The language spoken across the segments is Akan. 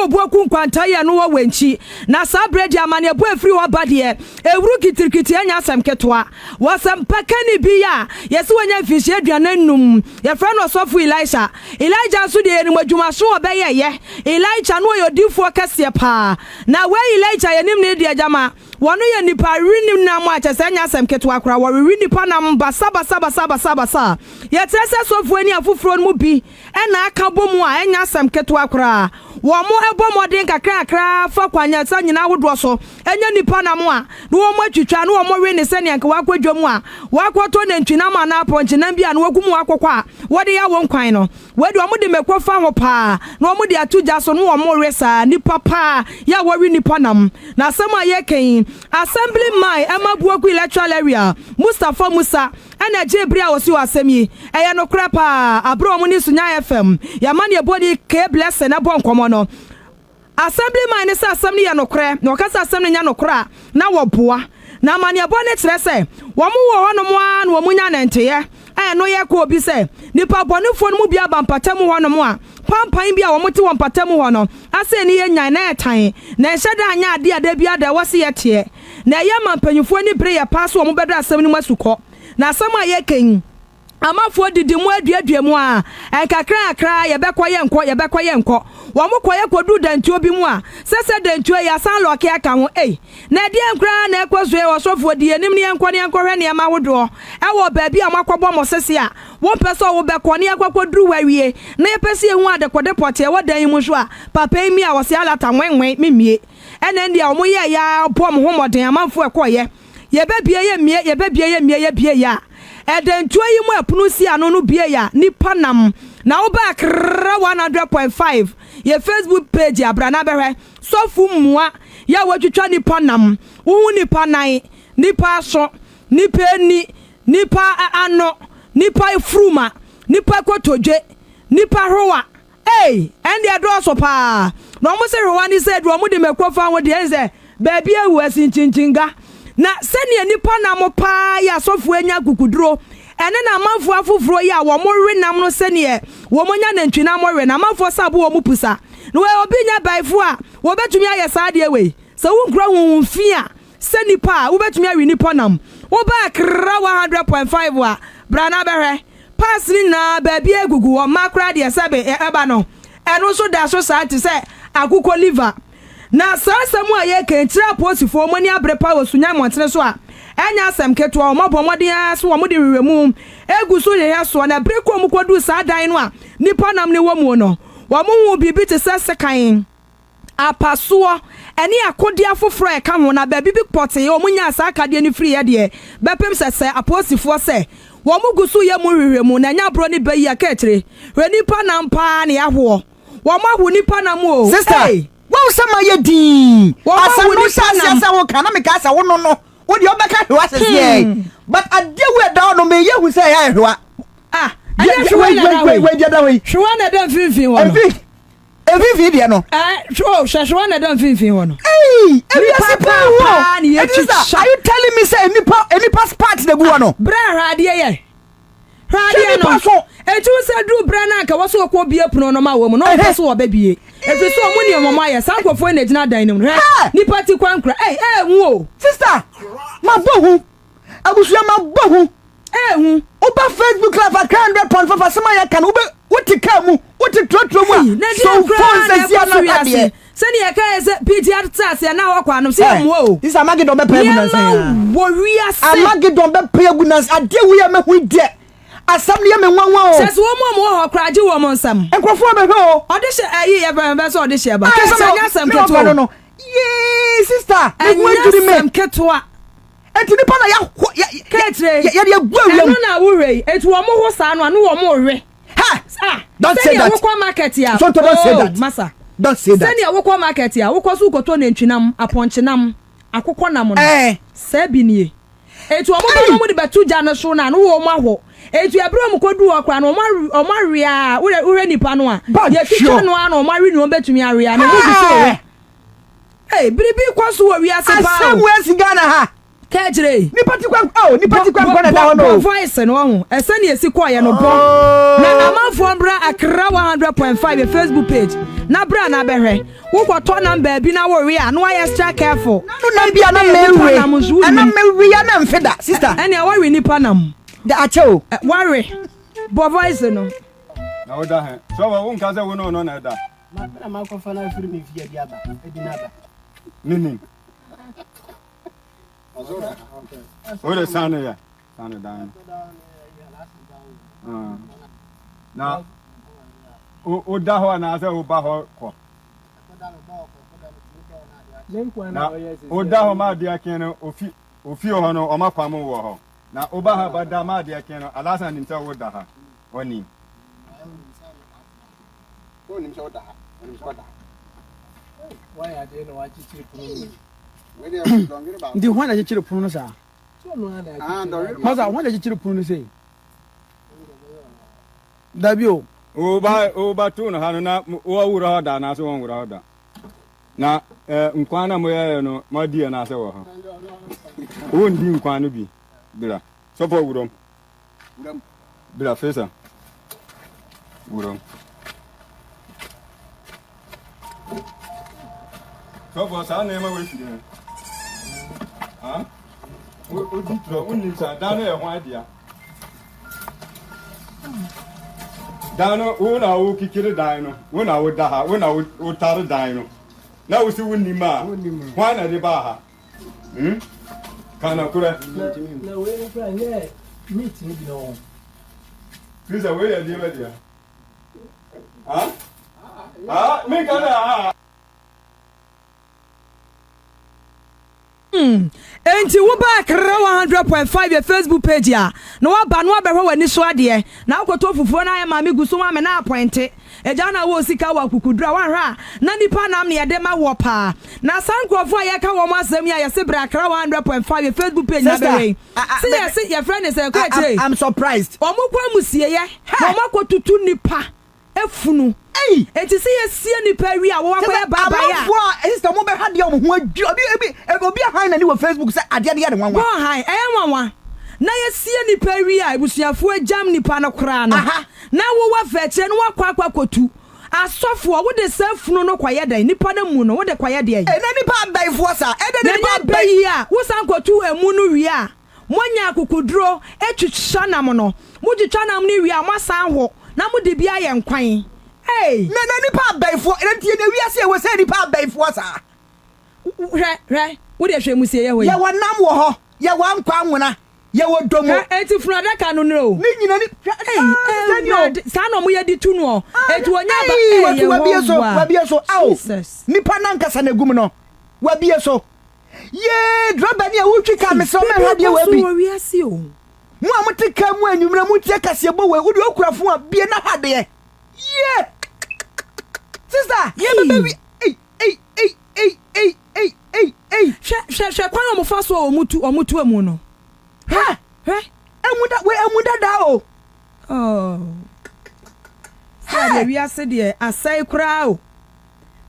Ɛwɔ Buoku Nkwanta yi a ɛno wɔ Wenchi. Na saa berɛ deɛ amanneɛbɔ a ɛfiri hɔ ba deɛ, ɛwuru kitirikiti ɛnyɛ asɛm ketewa. Wɔ asɛmpakani bi a yɛse wanya mfinhyia 45, yɛfrɛ no Ɔsɔfo Elisha. Elijah nso deɛ yɛnim adwumaso a ɔbɛyɛeɛ. Elijah no ɔyɛ odiyifoɔ kɛseɛ paa. Na wei Elijah yɛnim no deɛ gyama wɔno yɛ nnipa we nam a kyerɛ sɛ ɛnyɛ asɛm ketewa koraa. Wɔwewe nnipa nam basabasabasabasabasa. Yɛkyerɛ sɛ sɔfoɔ ne afoforɔ no mu bi na aka bɔ mu a, ɛnyɛ asɛm ketewa koraa. Wɔbɔ mmɔden kakrakra fa kwannyɛsa nyinaa ahodoɔ so nya nnipa nam a, na wɔatwitwa na wɔwe no sɛdeɛ anka wɔakɔ dwam a wɔakɔtɔ nantwinam anaa apɔnkyenam bi a na wɔakum wɔn akokɔ a wɔde yɛ wɔn kwan no. Wei deɛ wɔde mako fa ho paa na wɔde ato gya so na wɔwe saa. Nnipa paa yɛ a wɔwe nnipa nam. Na asɛm a yɛreka yi, Assemblyman ɛma Buoku Electoral Area, Mustapha Musa, Ɛna ɛgyee bere a ɔsii asɛm yi. Ɛyɛ nokorɛ paa, bere a wɔne Sunyani FM y'amanneɛbɔni Kay Blessing bɔ nkɔmmɔ no, Assemblyman no sɛ asɛm no yɛ nokorɛ, na ɔka sɛ asɛm no nyɛ nokorɛ a, na wɔboa. Na amanneɛbɔ no kyerɛ sɛ, wɔn wɔ hɔnom ara na wɔn nya nɛnteɛ a ɛno yɛ kɔ obi sɛ, nnipa bɔnefoɔ no mu bi aba mpatamu hɔnom a, pampan bi a wɔn te wɔ mpatamu hɔ no ase ani yɛ nyan na ɛtan, na ɛnhyɛ da nyɛ adeɛ a da biara da ɛwɔ se yɛteɛ. Na ɛyɛ ma mpanyimfoɔ ani bere yɛ paa sɛ wɔbɛdɔ asɛm no mu asukɔ. Na asɛm a yɛreka yi, amanfoɔ didi mu aduadua mu a, nkakrankakra yɛbɛkɔ yɛnkɔ, yɛbɛkɔ yɛnkɔ. Wɔkɔeɛ kɔduu dantuo bi mu a, sɛ sɛ dantuo yi asan lɔɔke aka ho. Ei, na ɛdeɛn koraa na ɛrekɔ so yi? Ɔsɔfoɔ, di yɛn anim na yɛnkɔ na yɛnkɔhwɛ nneɛma ahodoɔ wɔ baabi a moakɔbɔ mo sese a wompɛ sɛ wobɛkɔ na yɛakɔkɔduru hɔ awie na yɛpɛ sɛ yɛhu adekode pɔtee ɛwɔ dan yi mu nso a, papa yi mie a ɔse alata nwenwen, memmie. Ɛna ɛndeɛ wɔn yɛɛyɛ ara bɔɔ wɔn ho mmɔden, amanfoɔ ɛkɔɔyɛ, yɛbɛbie yɛmmie, yɛbɛbie yɛmmie, yɛbieeɛ a, ɛdantuo yi mu ɛpono si ano no bieeɛ a, nnipa nam, na woba Accra 100.5, yɛ Facebook page a, bra na bɛhwɛ, sɔfo mmua, yɛ a wɔatwitwa nnipa nam, wohu nnipa nan, nnipa aso, nnipa ani, nnipa ano, nnipa furuma, nnipa kotodwe, nnipa hwewa, Ei, ɛnde ɛdɔɔso paa. Na wɔn se hwewa ne sɛ aduru, wɔn de mako fa ho deɛ, ɛne sɛ baabi awu asi nkyinkyinnga. Na sɛnea nnipa nam paa yi asɔfoɔ anya akukuduro, ɛne na amanfoɔ afoforɔ yi a wɔn we nam no sɛdeɛ wɔn nya nantwinam we no, amanfoɔ sa bo wɔn pusa. Na wei obi nyɛ baefoɔ a wɔbɛtumi ayɛ saa adeɛ wei. Sɛ wonkura honhom fi a, sɛ nnipa a, wobɛtumi awe nnipa nam. Woba Accra 100.5 a, bra na bɛhwɛ. Parts no nyinaa baabi agugu hɔ, mmaa koraa deɛ sɛbe ɛba no, ɛno nso da so saa te sɛ akokɔ liver. Na saa asɛm a yɛreka yi kyerɛ apolisifoɔ, wɔn ani abere paa wɔ Sunyani mmɔntene so a, ɛnyɛ asɛm ketewa, wɔabɔ mmɔden ara sɛ wɔde nhwehwɛmu gu so hwehwɛ soɔ, na bere ko a wɔkɔduu saa dan no a nnipa nam no wɔ mu no, wɔhuu biribi te sɛ sekan. apasoɔ, ne akodeɛ afoforɔ a ɛka ho, na baabi bi pɔtee a wɔnyaa saa akadeɛ no firiiɛ deɛ, bɛpem sɛ sɛ apolisifoɔ sɛ wɔn gu so reyɛ mu nhwehwɛmu, na ɛnyɛ aborɔ ne bɛ yi a ɛka akyire. Hwɛ nnipa nam paa na yɛahoɔ. Wɔn aho nnipa nam o, Sister, ei. wahu sɛ mayɛ dinn. Wɔn aho Asɛm no nnipa hyɛ aseɛ nam. sɛ woka na mekaa sɛ wo no no, wo deɛ wobɛka hwewa sɛsiɛ. But adeɛ wei ɛda hɔ no meyɛ hu sɛ ɛyɛ hwewa. Ah, Deɛ- ɛnyɛ deɛ- hwewa wei na ɛda wei hɔ wei yi. wei deɛ ɛda hɔ yi. Hwewa na ɛda mfimfini hɔ no. Mfi mfimfini deɛ no. Ɛɛ, hwɛ o, hwɛ hwewa na ɛda mfimfini hɔ no. Ei, ewiase Nipa paa wɔ. paa na Ɛti yɛtwitwa. sɛ, are you telling me sɛ nipa nipa part na egu hɔ no? Brɛ hwɛ adeɛ yɛ. Hwɛ Hwɛ adeɛ nipa no. so. Eti wo sɛ duru brɛ no anka wɔ so wɔkɔ bie pono no ma wɔ mu na wɔpɛ so wɔbɛbie. Ɛfiri sɛ wɔn nea wɔn ayɛ saa nkurɔfoɔ yi na gyina dan no mu no. Hwɛ Hɛ! nipa ti kwan kura. Ei, ɛɛhu o. Sister, ma bɔ hu. Abusua ma bɔ hu. Ehu. Woba Facebook live Accra 100.5 asɛm a yɛka no wobɛ wote kaa mu wote trɔtrɔ mu Ei, a na so deɛ phone koraa na sɛsi ɛkɔ so ana wiase. adeɛ. Sɛdeɛ yɛka yɛ sɛ piti ate aseɛ na wɔkɔ anom sɛ yɛmmoa o. Sisi Armageddon bɛpɛ agu nansa yi ara. Nneɛma wɔ wiase. Armageddon bɛpɛ agu nansa adeɛ wei a mɛhu yi deɛ asɛm no yɛ me nwanwa o. Sɛ sɛ wɔn a wɔwɔ hɔ koraa gye wɔn nsam. Nkurɔfoɔ bɛhwɛ o. Ɔde hyɛ ɛyi yɛ bɛn bɛ sɛ ɔde hyɛ ba. Ah, Kɛsɛ sɛ ɛnyɛ asɛm me wɔfa ketewa no o. no. Yee sister me ho Ɛnyɛ adwiri me. asɛm ketewa. Enti nipa na yɛaho yɛ Ketre. yɛ yɛde agu awia mu. Ɛno na wohwɛ yi. Eti wɔn ho saa no a ne wɔn rewe. Ha! Ah, Don't say sɛdeɛ that. wokɔ market a. Sonto, don't say Oh, that. masa. Don't say that. Sɛdeɛ wokɔ market a, wokɔ so wokɔtɔ nantwinam, apɔnkyenam, akokɔnam no. Eh. Saa bi nie. Eti wɔn ba no wɔn de bɛto gya no so na no wɔn ahɔ. Eti ɛberɛ wɔn kɔdu hɔ koraa no wɔn awe wɔn awe a wohwɛ wohwɛ nipa no a. But Yɛtwitwa sure. no ara na wɔn awe nea wɔn bɛtumi awe a na wɔn gu so rewe. Hey, biribi kɔ so wɔ wiase paa o. Asɛm wei asi Ghana ha. Kɛkyerɛ. Nipa ti kwan oh nipa ti kwan kwan na ɛda hɔ no. Bɔ voice no ɔho ɛsɛ ne esi kɔɔyɛ no bɔ na amanfoɔ mbra Accra 100.5 yɛ Facebook page na bra na bɛhwɛ wokɔtɔ nam baabi na wowe a na wayɛ extra careful. Nanu nam bi a na mewe ɛna mewe ya na mfe da sister. Ɛnea wawe nipa nam. Da akyɛ o. Wawe bɔ voice no. Na woda he? Sɛ wɔ wonka sɛ wo ne ɔno na ɛda. Ma na makɔfa no afiri me fie de aba, de no aba. Menim. Wode sane yɛ sane dan no. Na woda hɔ anaasɛ woba hɔ kɔ? Na woda hɔ ma adeɛ kee no ofi ofie hɔ no ɔma pam wɔ hɔ. Na woba ha bɛda ma adeɛ kee no alasan nim sɛ woda ha. Ɔnim. Onim sɛ ɔda ha. Onim sɛ ɔda ha. Wayɛ adeɛ na wakyekyere pono mu. Nti hwan na kyekyere pono no saa? Masa hwan na kyekyere pono no sei? Dabi o. Woba woba to no ha no na wɔwura hɔ da anaasɛ wɔnwura hɔ da. Na eh, nkwan na moyɛyɛ no moadi anaasɛ wɔ hɔ. Wondi nkwan no bi bra. Sɔfo wuram. Bra fesa. Wuram. Sɔfo saa nneɛma wei firi he? Ha? Wodi torɔ, wonnim saa dan no yɛ ho adea. Dan no, wo na wokikiri dan no, wo na woda ha, wo na wotare dan no. Na wosi wonnim a, hwan na de baa ha? Hmm? Ka nokorɛ. Na wei no koraa nyɛ meat no bi na wɔ. Firi sɛ wei yɛ deɛ bɛ dea. Ah? Ah, menka dɛ ah. Hmm. Enti woba Akra 100.5 yɛ Facebook page a, na waba na wabɛhwɛ w'ani so adeɛ. Na wokɔtɔ fufuo na ayɛ maame gu so ma me na apɔinte. Agya na wowɔ sika wɔ akukuduru a woanhwɛ a na nipa nam na yɛde ma woɔ paa. Na saa nkurɔfoɔ a yɛka wɔn asɛm yi a yɛse bra Accra 100.5 yɛ Facebook page na Sister, bɛhwɛ yi I, I, se me, yɛse yɛfrɛ ne sɛn kɔ I, akyire I'm, yi I'm surprised. wɔn kɔ amusieyɛ na Hɛ! wɔn akɔtutu nipa funu. Ei! Enti se yɛsie nipa awie a wo Kyɛ akɔyɛ sɛ bye bye a. amanfoɔ a sister wɔn bɛhwɛ adeɛ a wɔn ho adwiri obi ebi obi ahan n'ani wɔ Facebook sɛ adeɛ no yɛ ne nwanwa. Bɔ hann, ɛyɛ nwanwa. Na yɛsie nipa wie a, abusuafoɔ agyam nipa no koraa no, Aha. na wo wafa akyire no woakɔ akɔ akɔtu. Asɔfoɔ, wode saa funu no kɔyɛ dɛn? Nipa no amu no, wode kɔyɛ deɛn? Ɛnɛ nipa abɛnfoɔ saa. Ɛdɛn Na na nipa ɛnyɛ abɛn. bɛ yi a, wosan kɔtu amu no wie a, moanya akokoduro atwitwa nam no. Motwitwa nam no wie a, moasan aho na mode bi ayɛ nkwan. Ei! Na na nipa abɛnfoɔ, ɛnɛ nti ɛnɛ wiase ɛwɔ sɛ nipa abɛnfoɔ saa. Hwɛ, hwɛ, wo deɛ hwɛ amusieeɛ hɔ yi. Yɛwɔ nam wɔ hɔ, yɛwɔ ankwa anwona, yɛwɔ domo. Hwɛ, enti funu adaka no no o. Ne nyina ni, hwɛ, Ei, ah, sɛ ni o. Awurade, saa na wɔyɛ de tu no ɔ. Ah, Enti wɔnya ba, ei, ei, watu, wabie so, Yehowa. wabie so, ao. Jesus. Nipa nankasa na egum no, wabie so. Yee, drɔba ni a wotwi kaa, Ei, mesrɛ wo biribi mɛhwɛ adeɛ rekɔ wɔ so abi. wɔ wiase o. Mo a mote kaa mu anwummerɛ motie kaseɛbɔ wei, wode okura fon a, bie na hwɛ adeɛ. Yee! Sister, yɛbɛbɛ wi, ei. Ei ei ei ei ei ei ei. Hwɛ hwɛ hwɛ kwan a wɔn fa so a wɔn tu wɔn tu emu no. Hwɛ hwɛ. Emu da wei emu dada o. Oh. Sɛ deɛ wiase deɛ asɛe koraa o.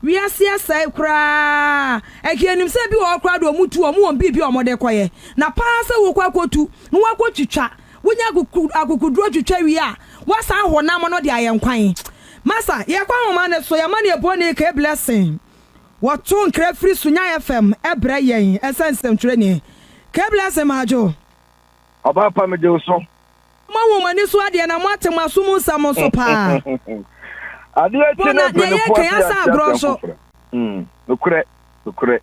Wiase asɛe koraa. Ɛkɛ anim sɛ bi wɔ hɔ koraa deɛ wɔn tu wɔn wɔn biribi a wɔn de kɔyɛ. Na paa sɛ wokɔ akɔtu na wakɔ twitwa. Wonya akokoduro twitwa wie a wasan honam no de ayɛ nkwan. Masa, yɛkɔ ahoma no so, yɛma no ɛbɔne K Blessing. Wɔto nkra firi Sunya FM brɛ yɛn sɛ nsɛmtwerɛni. K Blessing Madwo. Ɔbaa pa megye wo so. Moahu mo ani so adeɛ na moate mo aso mu nsɛm nso paa. Adeɛ Bo kye na na deɛ mpanimfoɔ yɛka yi ase asa ante agorɔ asɛm nso. foforɔ. Nokorɛ, nokorɛ.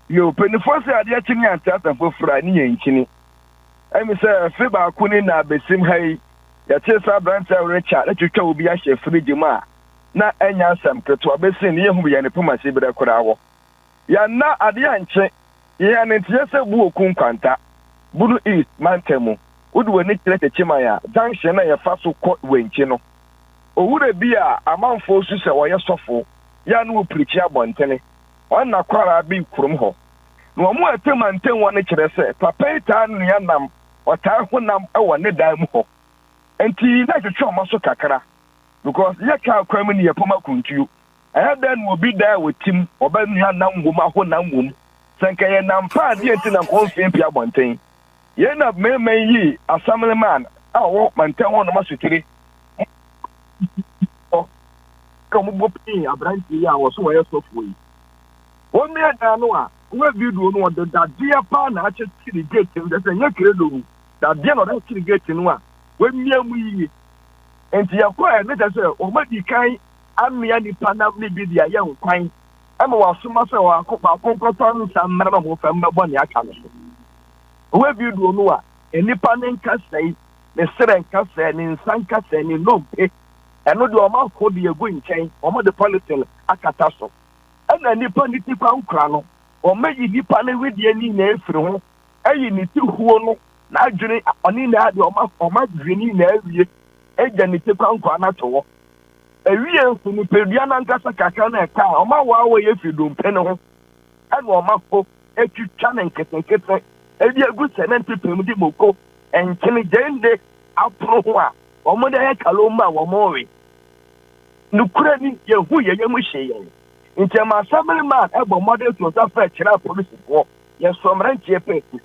Yo, mpanimfoɔ se adeɛ kye ne ante asɛm foforɔ a ne yɛ nkyini. Ɛmi sɛ afe baako ni na besim ha yi, yɛkyee saa aberante a ɔrekya na twitwa obi ahyɛ firigye mu a na ɛnyɛ asɛm ketewa besi ne yɛhu baabi a ne poma si berɛ koraa wɔ. Yɛanna adeɛ ankye yɛn a ne nteɛ sɛ bu oku nkwanta, Bunu East mantam mu. Wode w'ani kyerɛ Kyekyeman a, junction a yɛfa so kɔ Wenchi no, owura bi a amanfoɔ su sɛ ɔyɛ sɔfo yɛ a na ɔpirikyi abɔntene, ɔnna kwaraa bi kurom hɔ. Na wɔn a ɛte mantam hɔ no kyerɛ sɛ papa yi taa noa nam, ɔtaa ho nam wɔ ne dan mu hɔ. Nti na ɛtwetwe wɔn aso kakra because yɛ kaa kwan mu ne yɛ pom akuntuo. Ɛyɛ dɛn na obi dan a ɔte mu, ɔbɛnoa nam wom, aho nam wom. Sɛ nka ɛyɛ nam paa a, deɛn nti na nka ɔmfee mpue abɔnten? Yei na mmarima yi yii assemblyman a ɔwɔ mantam hɔnom asotire hɔ na wɔbɔ pii aberanteɛ yi a wɔso wɔyɛ sɔfoɔ yi. Wɔmmia dan no a wɔyɛ video no wɔde dadeɛ paa na akyekyere gate no sɛ nyɛ kredo o dadeɛ na ɔde akyekyere gate no a wɔamia mu yie. Nti yɛkɔɛ ne kyɛ sɛ wɔadi kan amia nipa nam ne bi de ayɛ nkwan ɛma wɔasoma sɛ baako baako nkɔtɔ nsa mmra na wɔmfa mmɛbɔ nea aka no so. Ɔwɔ video no a, nnipa ne nkasɛe, ne serɛ nkasɛe, ne nsa nkasɛe, ne nnompe, ɛno deɛ wɔn aho de agu nkyɛn, wɔn de polythene akata so. Ɛna nnipa ne ti kwankora no, wɔayi nnipa ne wedeɛ ne nyinaa afiri ho, ayi ne ti huo no, n'adwene, ɔne nyinaa deɛ wɔn adwene ne nyinaa awie, agya ne ti kwankora no ato hɔ. Ewie nso, nipadua no ankasa kakra na ɛka a, wɔawaawaa afi dompe no ho, ɛna wɔapo atwitwa no nketenkete de agu sɛmɛnte pɛ mu de moko, nkyene, gyeene apono ho a wɔde ayɛ kalomba a wɔrewe. Nokorɛ ni, yɛhu yɛn yam hye yɛn. Nti ɛma assemblyman bɔ mmɔden to nsa frɛ kyerɛ apolisifoɔ. Yɛsɔ mmeranteɛ pɛ ti.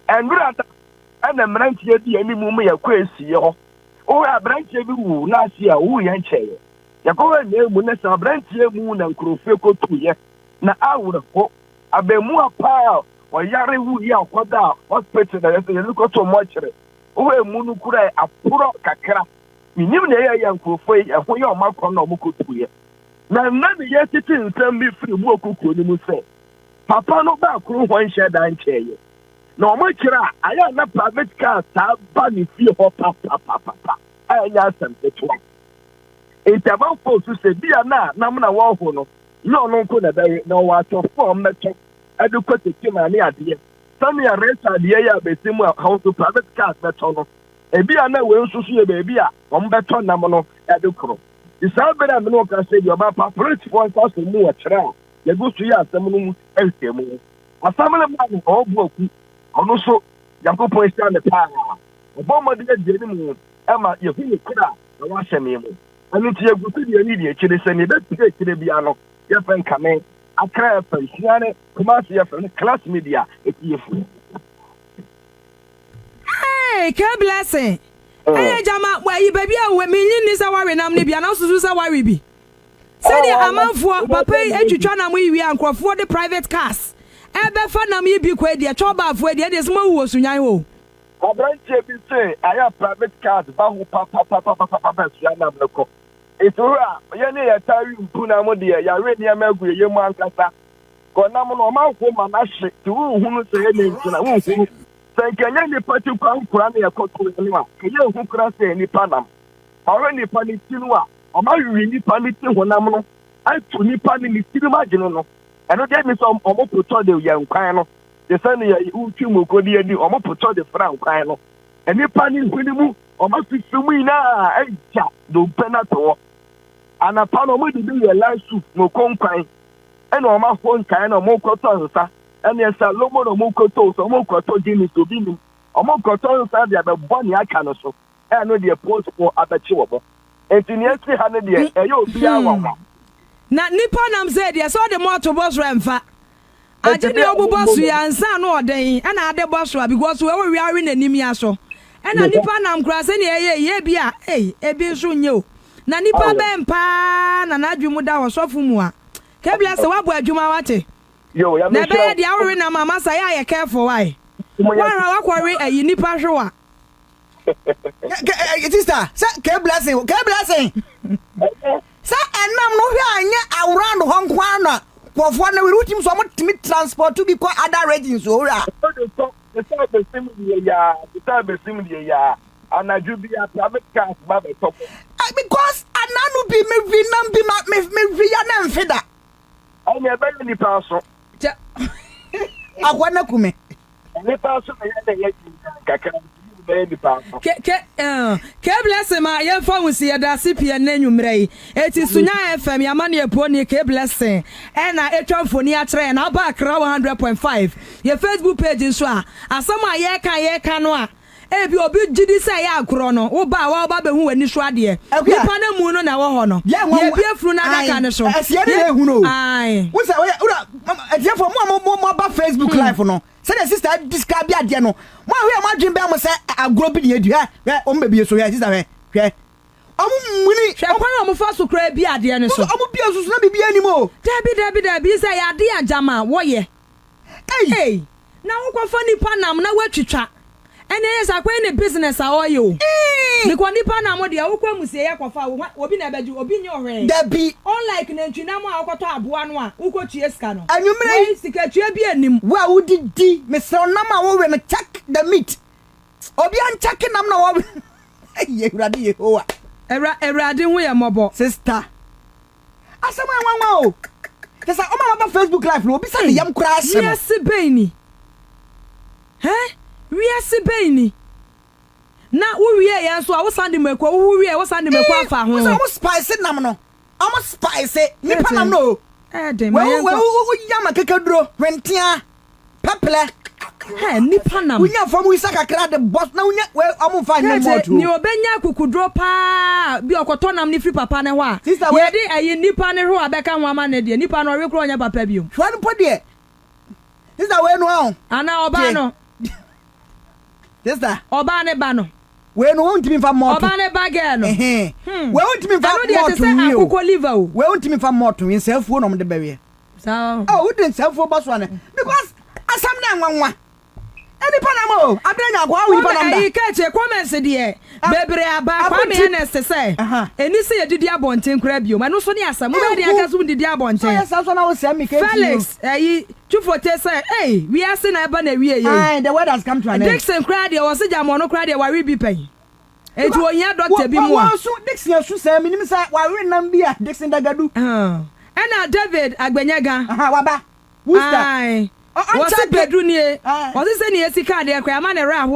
Ɛnora da ɛna mmeranteɛ di anim ma yɛkɔ asieɛ hɔ. Wohwɛ aberanteɛ bi wu last year, ɔwuu yɛn nkyɛeɛ. Yɛkɔhwɛ nna mu na sɛ aberanteɛ mu na nkurɔfoɔ kɔtuiɛ na awerɛho. Abɛɛmua paa a ɔyare wuiɛ a ɔkɔdaa hospital na yɛsɛ yɛde kɔtoo mɔkyere. Wohwɛ emu no kura aporɔ kakra. Menim nea ɛyɛ yɛ nkurɔfoɔ yi ɛho yɛ ɔma kɔn na ɔmo kɔtuiɛ. Na nna ne yɛtete nsɛm bi firi mu okukuo no mu sɛ papa no baa kuro hɔ nhyɛ da nkyɛeɛ. Na wɔn akyire a, ayɛ a na private car taa ba ne fie hɔ papapapapa a ɛnyɛ asɛm ketewa. Nti amanfoɔ su sɛ bia na nam na wɔreho no nyɛ ɔno nko na ɛbɛwe na ɔwɔ atɔfoɔ a wɔmmɛtɔ de kɔ Techiman ne adeɛ. Sɛnea Resa deɛ yɛ abɛsi mu a hɔ nso private cars bɛtɔ no, ebia na wei nso so yɛ baabi a wɔbɛtɔ nam no de korɔ. Nti saa bere a me ne wo kasa yi deɛ ɔba pa apolisifoɔ nsa so mu wɔ kyerɛ a yɛgu so yɛ asɛm no mu nhwɛmu. Assembly man a ɔwɔ Boaku, ɔno nso Nyankopɔn ahyira no paa. Ɔbɔ mmɔden adi anim ma yɛhu nokorɛ a ɛwɔ asɛm yi mu. Ɛno nti yɛgu so de yɛn ani di akyire sɛ nea ɛbɛpue akyire biara no yɛfrɛ Nkame, Accra FM, Sunyani, Kumasi FM ne Class Media atiefoɔ. Hey, K blessing. Ɛyɛ gyama ayi baabi a menyi nni sɛ wawe nam no bi anaa wosusu sɛ wawe bi. Sɛdeɛ amanfoɔ, papa yi atwitwa nam yi wie a nkurɔfoɔ de private cars ɛbɛfa nam yi bi kɔ adi, ɛtwɔ baafoɔ adi, ɛdeɛ sɛ moawu wɔ Sunyani hɔ o. Aberanteɛ bi se ayɛ a private cars ba ho papapapapapa bɛsoa nam no kɔ. Nti wohwɛ a yɛne yɛtaa we mpunam deɛ yɛawe nneɛma agu yɛn yam ankasa. Kɔ nam no ɔmanfoɔ ma no ahye nti wonhunu sɛ ɛyɛ nantwi a wonhunu. Sɛ nka ɛnyɛ nnipa ti kwankora na yɛkɔtoeɛ no a, ɛyɛ nhu koraa sɛ ɛyɛ nnipa nam. Ɔhwɛ nnipa no ti no a, Wɔawe nipa no ti honam no atu nipa no ne tirim adwene no. Ɛno deɛ ne sɛ wɔpotɔ de yɛ nkwan no te sɛ nea wotwi moko de adi, wɔpotɔ de fra nkwan no. Nipa no hwene mu, wɔafifi mu nyinaa agya dompe no ato hɔ. Anapa no wɔde bi yɛ light soup, moko nkwan, ɛna wɔaho nkae na wɔkɔtɔ nsa. Ɛne ɛsɛ lomo na wɔkɔtɔ, sɛ wɔkɔtɔ Guinness obi nim. Wɔkɔtɔ nsa de abɛbɔ nea aka no so. Ɛno deɛ post-foɔ abɛkye wɔn. Enti nea asi ha no deɛ, ɛyɛ obiara nwanwa. Na nnipa nam sɛ deɛ sɛ ɔde malt bɔ so ɛmfa. Agye deɛ ɔbobɔ so yi ansa na ɔdɛn ɛna ade bɔ so a because wei wo wea we n'anim ya so. Ɛna nnipa nam koraa sɛnea ɛyɛ yi ebi a ei ebi nso nyɛ o. Na nnipa bɛn paa na n'adwene mu da hɔ sɔfo mua. K-blessing woabɔ adwuma wate. Na ɛbɛyɛ deɛ awowe nam a masa yɛ a yɛ careful wai. Woanhwɛ a woakɔwe ayi nnipa hwewa. Sister, sɛ K blessing, K blessing. Sɛ ɛnam no hwɛ a nyɛ around hɔ nko ara na nkurɔfoɔ no were wotumi sɛ wɔtumi transport bi kɔ other regions o wura. Sɛ besim deɛ yaa, sɛ besim deɛ yaa, anadwo bi a private cars ba bɛtɔ kɔ. Because ananu bi me wi nam bi ma me me wi ya na mfe da. Ɛnna ɛbɛyɛ nipa aso. Akwa na kume. Nipa aso na yɛ na yɛ kakra bɛyɛ nipa aso. Ke ke eh, ke blessing ma yɛmfa wo nsi yɛda ase pii ɛnnɛ anwummerɛ yi. Eti Sunya FM yɛama ne ni ke blessing ɛna atwa mfoni akyerɛ yɛn aba Accra 100.5 yɛ Facebook page nso a asɛm a yɛreka yɛreka no a. Ebia obi gye di sɛ ɛyɛ agorɔ no, wo ba a woaba abɛhu w'ani so adeɛ. Akua. Nipa no amu no na ɛwɔ hɔ no. Deɛ nwanwa. Yɛabue funu no adaka no so. Ae, ɛseɛ no na ehu no o. Ae. Wo sɛ, woyɛ, wura, atiefoɔ, mo a mo, mo, mo aba Facebook live no, sɛdeɛ sister describe adeɛ no, mo a hwɛ mo adwene bɛn mo sɛ agorɔ bi na yɛdi. Hwɛ, hwɛ, wɔn bɛbie so, hwɛ, sister, hwɛ, hwɛ. Wɔn muni. Hwɛ kwan a wɔfa so koraa bue adeɛ no so. Wɔn bue so so na biribiara nnim o. Dabi, dabi, dabi, sɛ ɛyɛ adeɛ a gyama wɔyɛ. Ei! Ei! Na wokɔfa nipa nam na woatwitwa. Ɛnna ɛyɛ sɛ akɔyɛ ne business a ɔreyɛ o. Eii! Because nipa nam deɛ wokɔ amusieɛ kɔfa a, wo obi na ɛbɛgye, obi nyɛ wo hwee. Dabi! Unlike nantwinam a wokɔtɔ aboa no a wokɔtua sika no. Anwummerɛ yi. Wei sikatua bi nnim. Wo a wodidi, mesrɛ wo nam a wowe no check the meat. Obia nkyɛke nam na wɔwe. Ei Awurade Yehowa. Awura Awurade hu yɛn mmɔbɔ. Sister. Asɛm a nwanwa o. Kyɛ sɛ ɔma waba Facebook live no obi sɛ ne yam koraa hye no. Wiase bɛn ni? Hɛn? Wiase bɛn ni? Na wo wie yɛ nso a wo san de mako wo wo wie wo san de mako afa ho. Wo sɛ ɔmo spice nam no. Ɔmo spice nipa nam no o. Ɛɛden ma yɛnkɔ. Wei wo yam akekaduro hwentea. Pɛplɛ. Hɛ, nnipa nam. Wonya fam wisa kakra de bɔ na wonya wei ɔmo nfa nyɛ Kɛte, mɔɔto. nea ɔbɛnya akukuduro paa bi ɔkɔtɔ nam no firi papa no hɔ a, Sister wei. yɛde ɛyi nnipa no hwewa bɛka ho ama no deɛ, nnipa no ɔwe koraa ɔnyɛ papa biom. Hwewa no mpo deɛ. Sister wei no ɔn. Anaa ɔbaa no. Sister. Ɔbaa ne ba no. Wei no wontumi nfa mɔɔto. Ɔbaa ne ba girl no. Ɛhɛn. Hmm. Wei wontumi nfa Ɛno deɛ te mɔɔto sɛ nwi o. akokɔ liver o. Wei wontumi nfa mɔɔto nwi, nsaafuo na ɔmo de bɛweɛ. Saa o. Oh, wode nsɛmfo bɔ so ane. Because asɛm no ɛnwanwa. Nipa nam o, abere nya akɔ awo nipa nam da. Ɛyi kɛkyɛ comments deɛ bebree aba. Kwame Ernest sɛ ɛni sɛ yɛdidi abɔnten koraa biom. Ɛno nso ne asɛm. Wobɛyɛ deɛ aka so ndidi abɔnten. Felix ɛyi Tufote sɛ ei wiase na ɛba na ɛwie yei. The world has come to an end. Dixon koraa deɛ wɔse gyama ɔno koraa deɛ wawe bi pɛn. Enti ohia doctor bi mua. Wɔn so Dickson asu sɛɛ menim sɛ wawe nam bi a Dickson Dagadu. Ɛna David Agbenyaga. Aha waba Worcester. Ae. Wɔse Pedu nie. Wɔse sɛnea esi ka adeɛ koraa ama ne werɛ ahow.